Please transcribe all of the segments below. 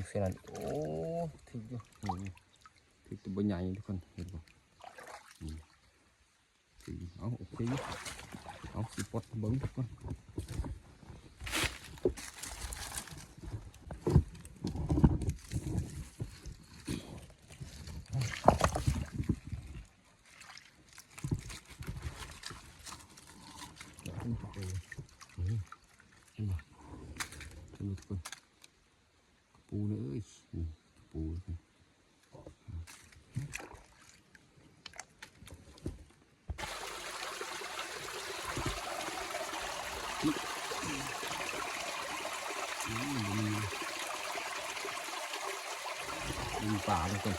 ແຄ່ນັ້ນ. ໂອ້ ຖືກຢູ່ ນີ້ ຖືກແຕ່ບໍ່ໃຫຍ່ທຸກຄົນ ເຫັນບໍ່? ນີ້ ຖືກຢູ່. ເອົາ ໂອເຄຢູ່. ເອົາ ຊິປົດເບິ່ງທຸກຄົນ. ນີ້ ເຫັນບໍ່? ເຫັນບໍ່ທຸກຄົນ? ກະປູເລີຍ ນີ້ ກະປູ. ອືມ ບໍ່ມີ ບໍ່ມີປາເລີຍ.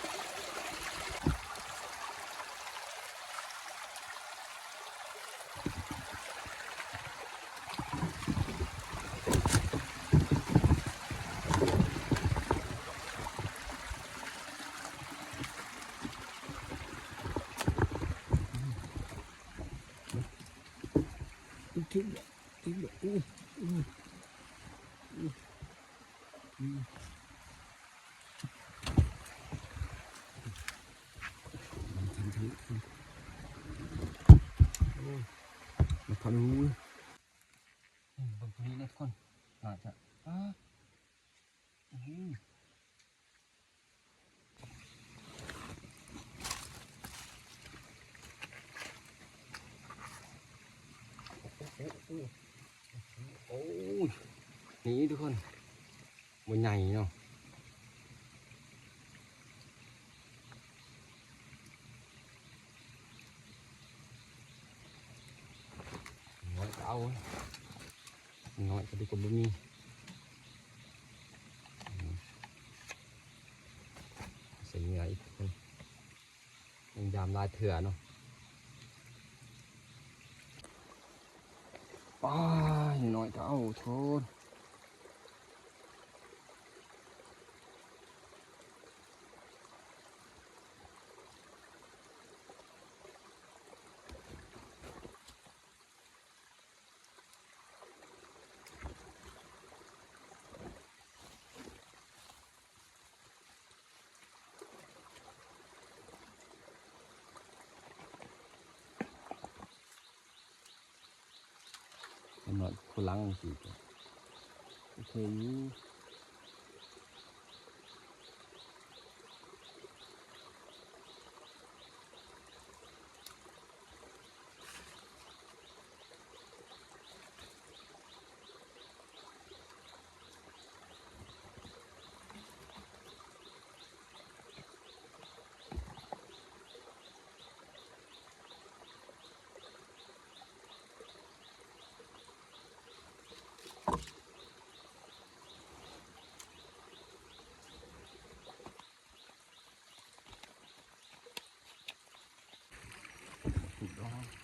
ມັນທະລຸ ໂອ້ຍ ມັນທະລຸ. ອືມ ເບິ່ງຕົງນີ້ແຫຼະທຸກຄົນ ໜ້າຈະ ອາ ອືມ ໂອ້ຍ ນີ້ທຸກຄົນ ບໍ່ໃຫຍ່ເນາະ ນ້ອຍກໍເອົາ ນ້ອຍກໍດີກວ່າບໍ່ມີ ໃສ່ເຫຍື່ອອີກ ມັນຍາມຫຼາຍເທື່ອເນາະ. ປ້າຍ ນ້ອຍໆ ກໍເອົາໂທດ. ເຫັນບໍ່? ຜູ້ຫຼັງຈັ່ງຊີ້ ໂອເຄຢູ່.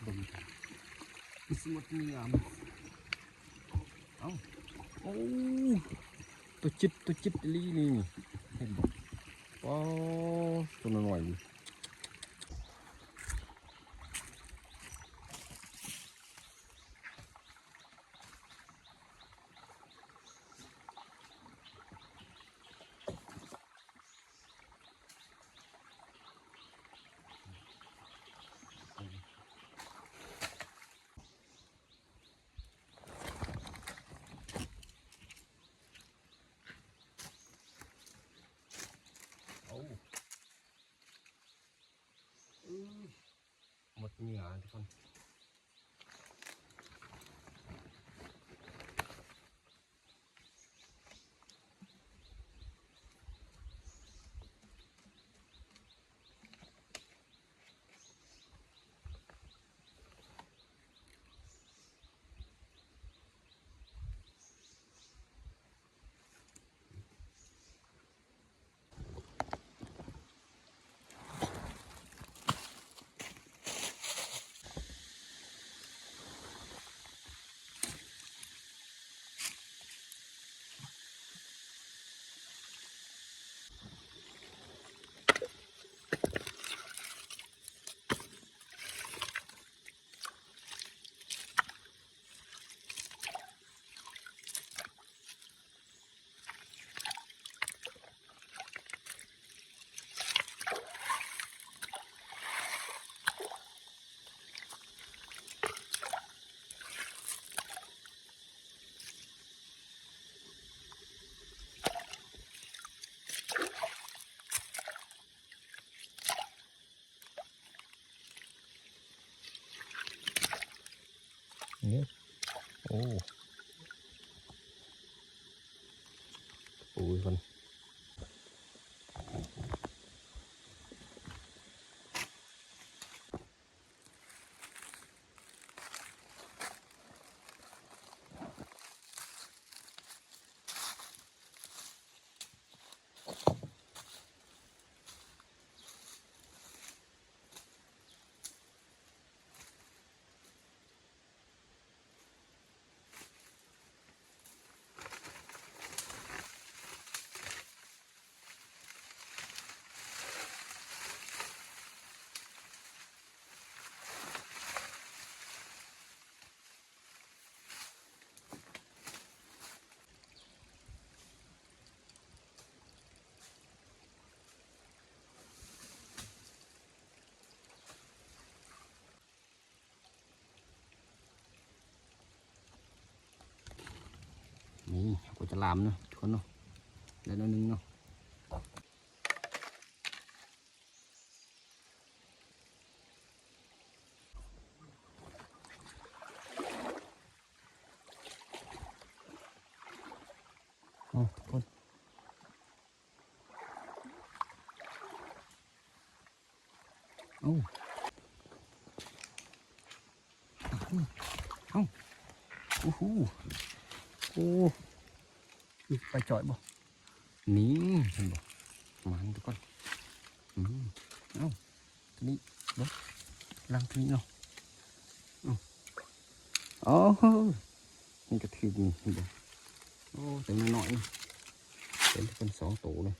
ເບິ່ງ ມີສະໝົດງາມ. ເອົ້າ ໂອ້ ຕົວຈິດ ຕົວຈິດອີ່ຫຼີນີ້ ເຫັນບໍ່? ປ້າ ຕົວນ້ອຍໆນີ້. ໂອ້ ອືມ ໝົດເຫຍື່ອທຸກຄົນ. ໂ ນີ້ ໂອ້ ໂອ້ຍ ຄົນ. ນີ້ ເຮົາກໍຈະລາມເນາະ ທຸກຄົນເນາະ ໄດ້ໜ້ອຍໜຶ່ງເນາະ. ເອົາ ທຸກຄົນ ເອົາ ເອົາ ໂອ້ໂຫ ໂອ້ ໄປຈ່ອຍບໍ່? ນີ້ ເຫັນບໍ່? ມາ ທຸກຄົນ ອືມ ເອົາ ນີ້ເບິ່ງ ລັງນີ້ເນາະ ເອົາ ໂອ້ໂຫ ມັນກະຖືກນີ້ ເຫັນບໍ່? ໂອ້ ແຕ່ນ້ອຍໆ ເປັນ ເປັນສອງໂຕເລີຍ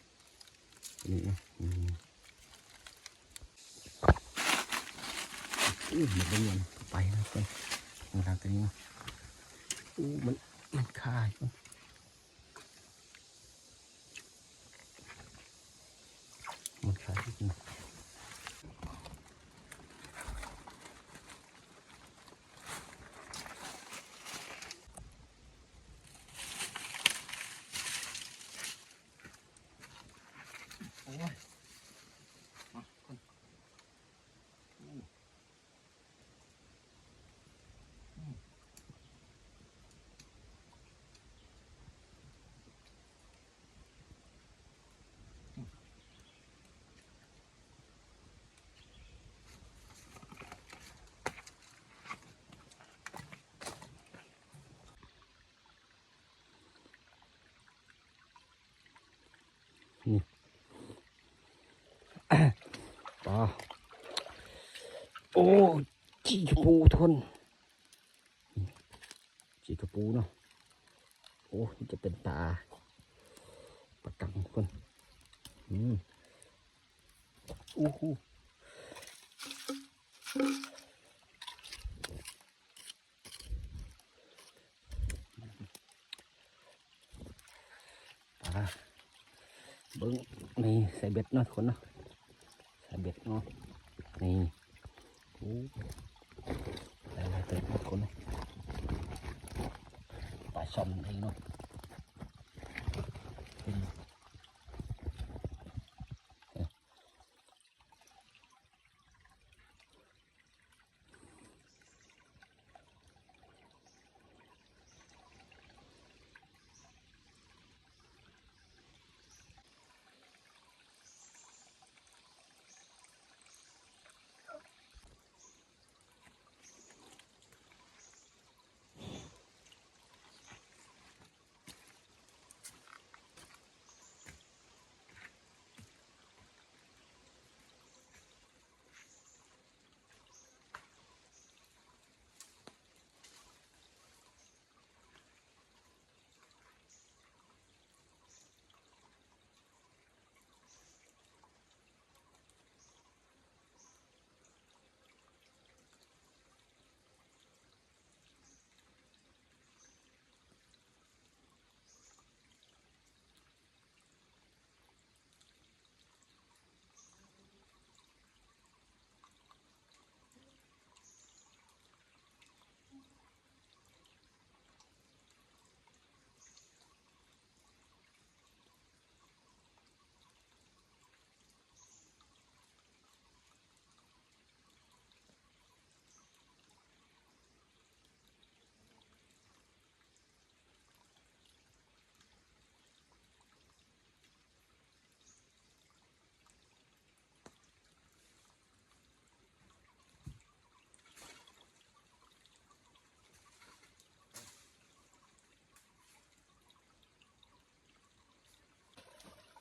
ນີ້ນະ ອືມ ໂອ້ ມັນບໍ່ມ່ວນ ໄປນະ ໄປ ລັງຕົວນີ້ນະ ໂອ້ ມັນ ມັນຄາ ມັນຂາຍທີ່ກິນ ໂອ້ຍ ມາ ຄົນ ໂອ້ ນີ້ ປາ ໂອ້ ຈີ່ກະປູ ທຸກຄົນ ຈີ່ກະປູເນາະ ໂອ້ ຈະເປັນປາ ປາກັງ ທຸກຄົນ ອືມ ໂອ້ໂຫ. ອ່າ ເບິ່ງ ນີ້ໃສ່ເບັດເນາະ ທຸກຄົນເນາະ ໃສ່ເບັດເນາະ ນີ້ ໂອ້ ຫຼາຍໆເຕີບເນາະ ທຸກຄົນເນາະ ປາຊ່ອນເອງເນາະ.